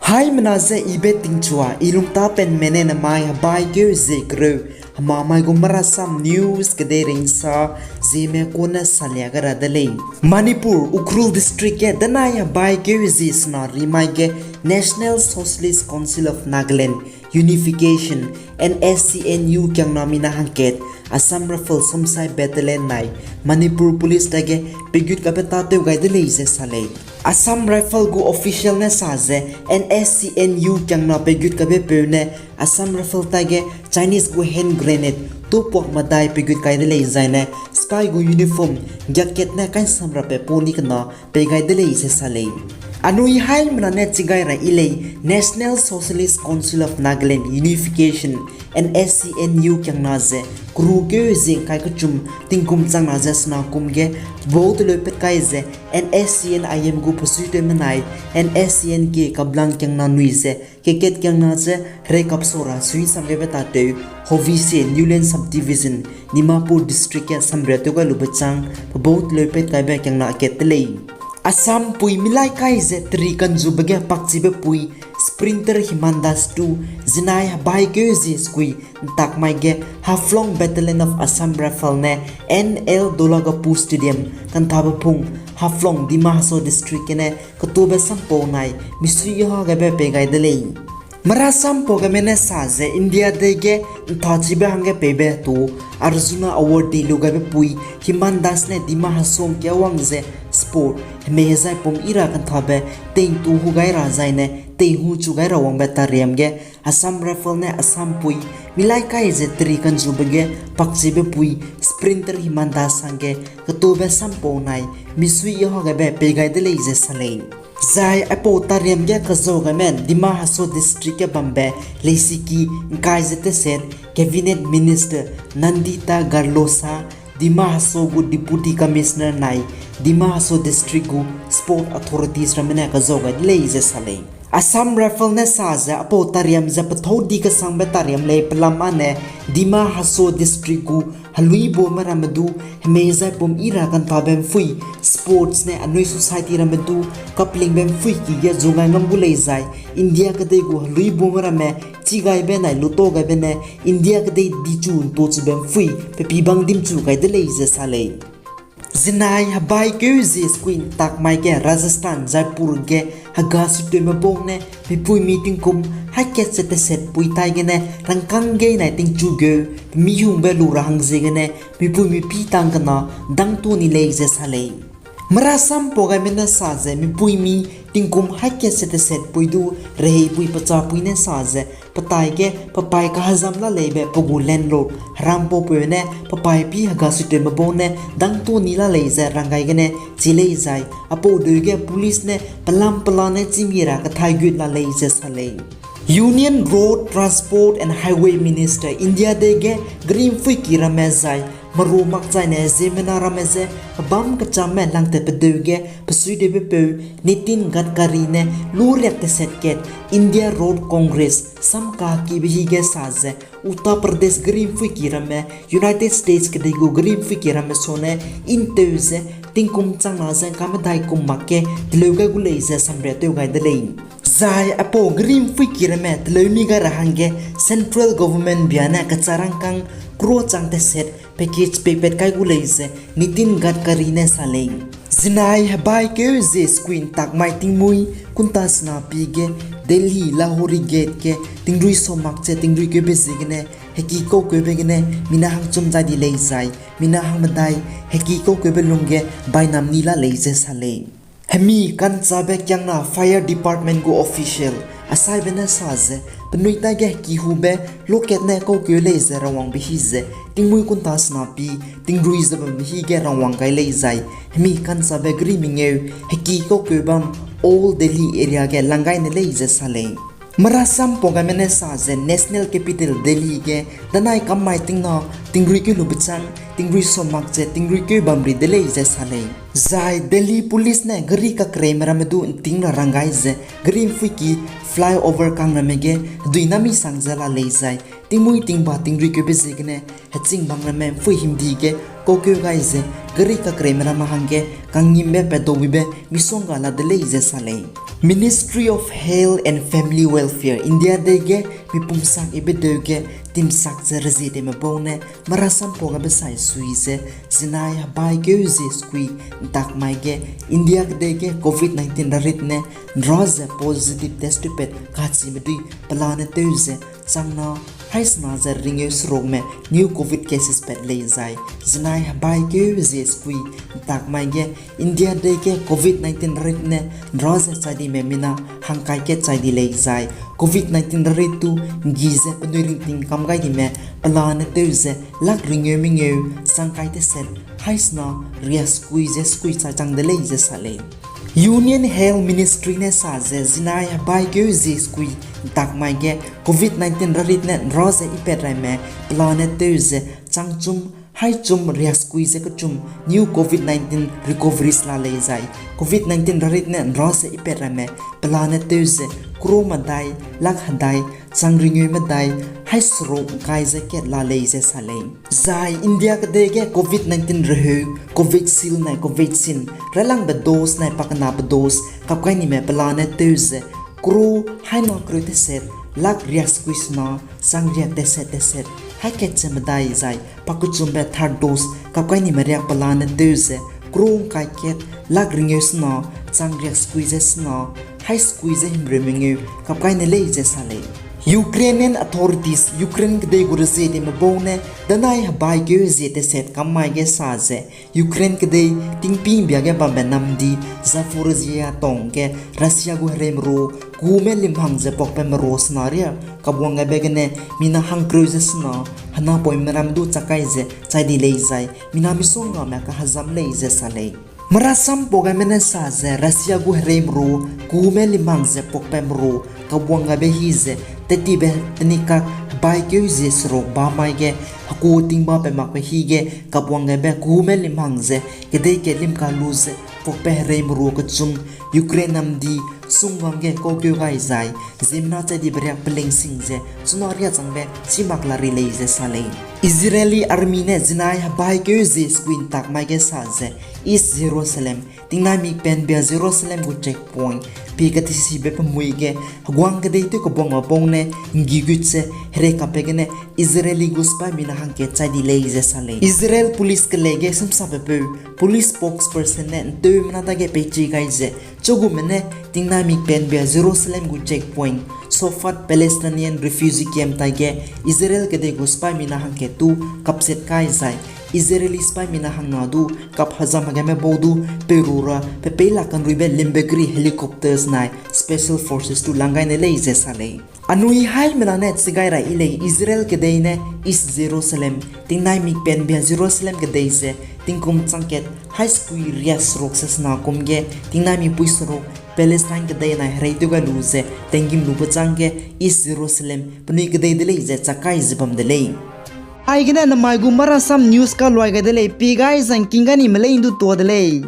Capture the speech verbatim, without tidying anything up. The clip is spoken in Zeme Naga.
Haimena ze ibe tingchua, i lungtapenme ne nemai hebaikeu zie kereu, hemamai gu Marasam News kedeirei nsa, zieme kune salia gai ra de lei. Manipur, Ukhrul District ge danai hebaikeu zie sena rimai ge National Socialist Council of Nagaland Unification, N S C N U kiangna mina hangkat, Assam Rifle samsai battalion nai, Manipur Police dage pegut kabe tatew gai de lei ze sa lei. Assam Rifle gu official ne sa ze, N S C N U kiangna pegut kabe peu ne, Assam Rifle taige Chinese gu hand grenade tupuak medai pegut kai de lei zaine, sipai gu uniform, giakket ne kainsam rape poni kena, pei gai de lei ze sa lei. Anui haimena ne chi gai ra i lei, National Socialist Council of Nagaland Unification, N S C N U kiangna ze, kuru keu zie ngkai kechum, tingkum changna ze sena kum ge, bau teleu pet kai ze, N S C N I M gu pesuitewme nai, N S C N K kablang kiangna nui ze, kekat kiangna ze, herei kapsora suinsam gebe tatew, Howise Newland Subdivision, Dimapur District ge samria tew gai lube chang, pebau teleu pet kaibe kiangna kat de lei. Assam pui milai kai ze teri kanzube ge pakchibe pui, Sprinter Himan Das two, zinai hebaikeu zie sekui, ntakmai ge Haflong Battalion of Assam Rifle ne N L Dolagapu Stadium, kanthabe pung, Haflong, Dima Hasao District gene, ketube sampau nai, misui ha gebe pei gai de lei. Mara sampau geme ne sa ze India dei ge nthachibe hangge peibe tu Arjuna Award di lu gaibe pui Himan Das ne Dima Hasao ngkia wang ze sport hemei hezai pum i ra kanthabe tei'ntu hu gai ra zaine teihu chu gai ra wangbe tariam ge Assam Rifle ne Assam pui milai kai ze teri kanzube ge pakchibe pui Sprinter Himan Das hangge ketube sampau nai misui ha gebe pei gai de lei ze sa lei. Zai aipau tariam ge kazau geme Dima Hasao District ge bambe leisiki ngkai ze teset Cabinet Minister Nandita Garlosa, Dima Hasao gu Deputy Commissioner nai, Dima Hasao District gu Sport Authorities ramme ne kazau gai de lei ze sa lei. Assam Rifle ne sa ze aipau tariam ze pethâu di kesangbe tariam lei pelam â ne Dima Hasao District gu heluibume ramme du hemei zai pum i ra kanthabe mphui sports ne anui society ramme du kaplingbe mphui ki ge zungai ngam gu lei zai India kedei gu heluibume ramme chigaibe nai lutau gaibe ne India kedei dichu ntuchube mphui pe pibang dimchu gai de lei ze sa lei. Zinai hebaikeu zie sekui ntakmai ge Rajasthan Jaipur ge hega situeme bau ne mipuimi tingkum haî kat ze teset pui tai gene rangkâng gei nai tingchu geu pemihungbe lu ra hang ziegene mipuimi pitang kena dangtu ni lei ze sa lei. Mara sampau gaime ne sa ze mipuimi tingkum haî kat ze teset pui du rehei pui pecha pui ne sa ze petai ge pepai kahezam la leibe pe gu landlord heram paupeu ne pepai pi hega situeme bau ne dangtu ni la lei ze ranggai gene chi lei zai aipau deu ge police ne pelam pela ne chîmi ra kathai gut la lei ze sa lei. Union Road Transport and Highway Minister India dei ge gari mphuiki ramme zai meru makchaine ziemmena ramme je pebâm kechamme langtat pedeu ge pesuitewbepeu Nitin Gadkari ne lu riak teset kat India Road Congress samkakibe hi ge sa ze Uttar Pradesh gari mphuiki ramme United States kedei gu gari mphuiki ramme sone inteu ze tingkum changna ze ngkamedai kum mak ge teleu gai gu lei ze samria tew gai de lei. Zai aipau gari mphuiki ramme teleu mi gai ra hangge Central Government bia ne kecha rangkâng crore chang teset package peipat kai gu lei ze Nitin Gadkari ne sa lei. Zinai hebaikeu zie sekui ntakmai tingmui kunta sena pi ge Delhi Lahori Gate ge tingrui sau mak ze tingruikeube ziegene heki kaukeube gene mina hangchum zai di lei zai mina hangmedai heki kaukeube lungge bainam ni la lei ze sa lei. Hemi ka'nchâbe kiangna Fire Department gu official asaibe ne sa ze penui taige heki hube lokat ne kaukeu lei ze rangwangbe hi ze tingmui kunta sena pi tingrui ze bambe hi ge rangwang gai lei zai hemi ka'nchâbe gari mengeu heki kaukeu bam Old Delhi area ge lang gai ne lei ze sa lei. Mara sampau gaime ne sa ze National Capital Delhi ge danai kammai tingna tingrui keu lu bechâng tingrui sau mak ze tingrui keu bam ri de lei ze sa lei. Zai Delhi Police ne gari kakereime ramme du nting ra rang gai ze gari mphuiki flyover kang ramme ge hedui nami sang ze la lei zai tingmui tingba tingrui keube ziegene heching bang ramme mphui himdi ge kaukeu gai ze gari kakreime ramme hangge kangngimbe pat dau buibe misongga la de lei ze sa lei. Ministry of Health and Family Welfare India dei ge mipum sak ibe deu ge timsak ze rezie tewme bau ne marasam pau gabe sai sui ze, zinai hebaikeu zie sekui ntak mai ge India kedei ge covid nineteen rarit ne nra ze positive test tewpat kachime dui pelane tew ze changna haisena ze ringeu serukme new covid cases pat lei zai, zinai hebaikeu zie sekui ntak mai ge India dei ge covid nineteen rarit ne nra ze chai dime mina hangkai kat chai di lei zai, covid nineteen rarit tu nggi ze penui ringting kam gai dime pelane tew ze lak ringeu mengeu changkai teset haisena riak sekui ze sekui chai chang de lei ze sa lei. Union Health Ministry ne sa ze zinai hebaikeu zie sekui ntak mai ge covid nineteen rarit ne nra ze ipat raime pelane tew ze changchum haichum riak sekui ze kechum new covid nineteen recoveries la lei zai, covid nineteen rarit ne nra ze ipat raime pelane tew ze kro medai, lak hedai, chang ringeu medai, hai seruk ngkai ze kat la lei ze sa lei. Zai India kedei ge covid nineteen reheu Covishield nai Covaxin railangbe dose nai pakenabe dose kapkainime pelane tew ze kro haina kereu teset lak riak sekui sena chang riak teset teset hai kat ze medai zai pakechumbe third dose kapkainime riak pelane tew ze kro ngkai kat lak ringeu sena chang riak sekui ze sena hai sekui ze himreu mengeu kapkaine lei ze sa lei. Ukrainian authorities Ukraine kedei gu rezie tewme bau ne danai hebaikeu zie teset kam mai ge sa ze, Ukraine kedei tingpî mbia ge bambe namdi Zaporizhzhia tong ge Russia gu hereimeru kume limhang ze pakbe meru sena riak kabuang gaibe gene mina hangkereu ze sena henapoime ram du chakai ze chai di lei zai, mina misonggame kahezam lei ze sa lei. Marasam pau gaime ne sa ze Russia gu hereimeru kume limhang ze pakbe meru kabuang gaibe hi ze tettibe tenikak hebaikeu zie seruk ba mai ge hekua tingbabe makbe hi ge kabuang gaibe kume limhang ze kedei ge limka lu ze pakbe hereimeru kechum Ukraine namdi sungwang ge kaukeu gai zai, ziemmena chai dibe riak pelingsing ze chuna riak changbe chî mak la ri lei ze sa lei. Israeli army ne zinai hebaikeu zie sekui ntak mai ge sa ze East Jerusalem, tingnai mikpenbia Jerusalem gu checkpoint, pi katesibe pemui ge heguang kedei tew kabuangbe bau ne nggi gut ze herei kapbe gene Israeli gu sipaimina hangkat chai di lei ze sa lei. Israel police kelei ge samsapepeu police spokesperson ne nteumena dage peichi gai ze, chugume ne tingnai mikpenbia Jerusalem gu checkpoint, Safed Palestinian refugee camp taige Israel kedei gu sipaimina hangkat tu kapset kai zai, Israeli sipaimina hangna du kap hezam hagaime bau du peru ra pe peila kanruibe limbe geri helicopters nai special forces tu lang gaine lei ze sa lei. Anui haimena ne chigai ra yi lei Israel kedei ne East Jerusalem, tingnai mikpenbia Jerusalem kedei ze tingkum changkat hai sekui riak seruk ze sena kum ge tingnai mipui seruk Palestine kedei nai herei tew gai lu ze tenggîm lube chang ge East Jerusalem penui kedei de lei ze chakai ze bam de lei. Aigene namai gu Marasam News kaluai gai de lei, pi gai zang king gai nime lei ndu tua de lei.